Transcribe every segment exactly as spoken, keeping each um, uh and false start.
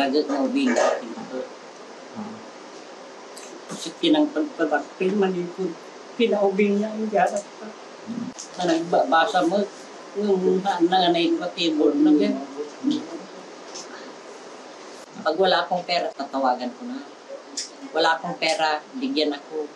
Agak na ubing. Kasi kinang pagpabakpil, malikod. Pinaubing niya ang jarat pa. Na nagbabasa mo, nung na, na, na, na, table na yan. Pag wala akong pera, tatawagan ko na. Wala akong pera, bigyan ako.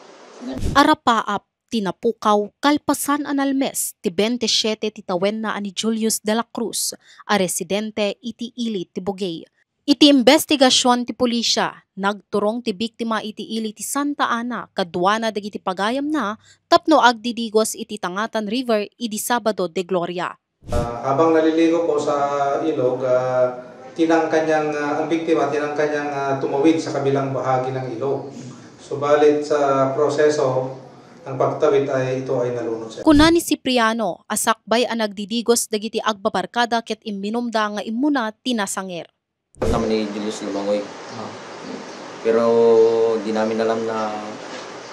Arapaap ti napukaw kalpasan a nalmes ti bente siete ti tawenna a ni Julius de la Cruz a residente iti ili ti Bugey. Iti imbestigasion ti pulisya, nagturong ti biktima iti ili ti Santa Ana kaduana dagiti pagayamna tapno agdidigos iti Tangatan River idi Sabado de Gloria. Ah, habang naliligo po sa ilog, ah, tinangka niyang, ah, ang biktima, tinangka niyang, ah, tumawid sa kabilang bahagi ng ilog. Subalit sa proseso ng pagtawid ay ito ay nalunod siya. Kuna ni Cipriano a sakbay a nagdidigos dagiti agbabarkada ket imminumda nga immuna ti nasanger. Naman ni Julius Lumangoy. Pero di namin alam na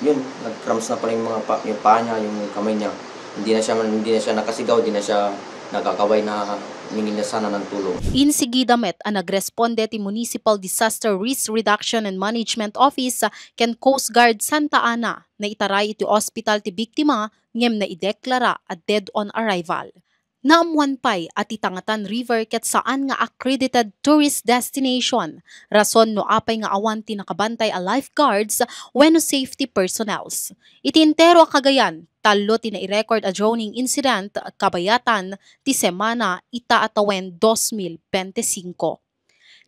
yun, nag-cramps na pala yung mga pa, yung paa niya, yung kamay niya. Hindi na siya hindi na siya nakasigaw, hindi na siya nagkakaway na ningin na sana ng tulong. Insigida met a nagresponde ti Municipal Disaster Risk Reduction and Management Office ken Coast Guard Santa Ana na itaray iti ospital ti biktima ngem naideklara a dead on arrival. Naammuan pay a ti Tangatan River ket saan nga accredited tourist destination, rason no apay nga awan ti nakabantay a lifeguards wenno safety personnels. Iti entero a Cagayan, tallo ti nairecord a drowning incident kabayatan ti semana ita a tawen dos mil bente singko.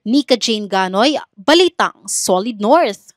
Nika Jane Ganoy, Balitang Solid North.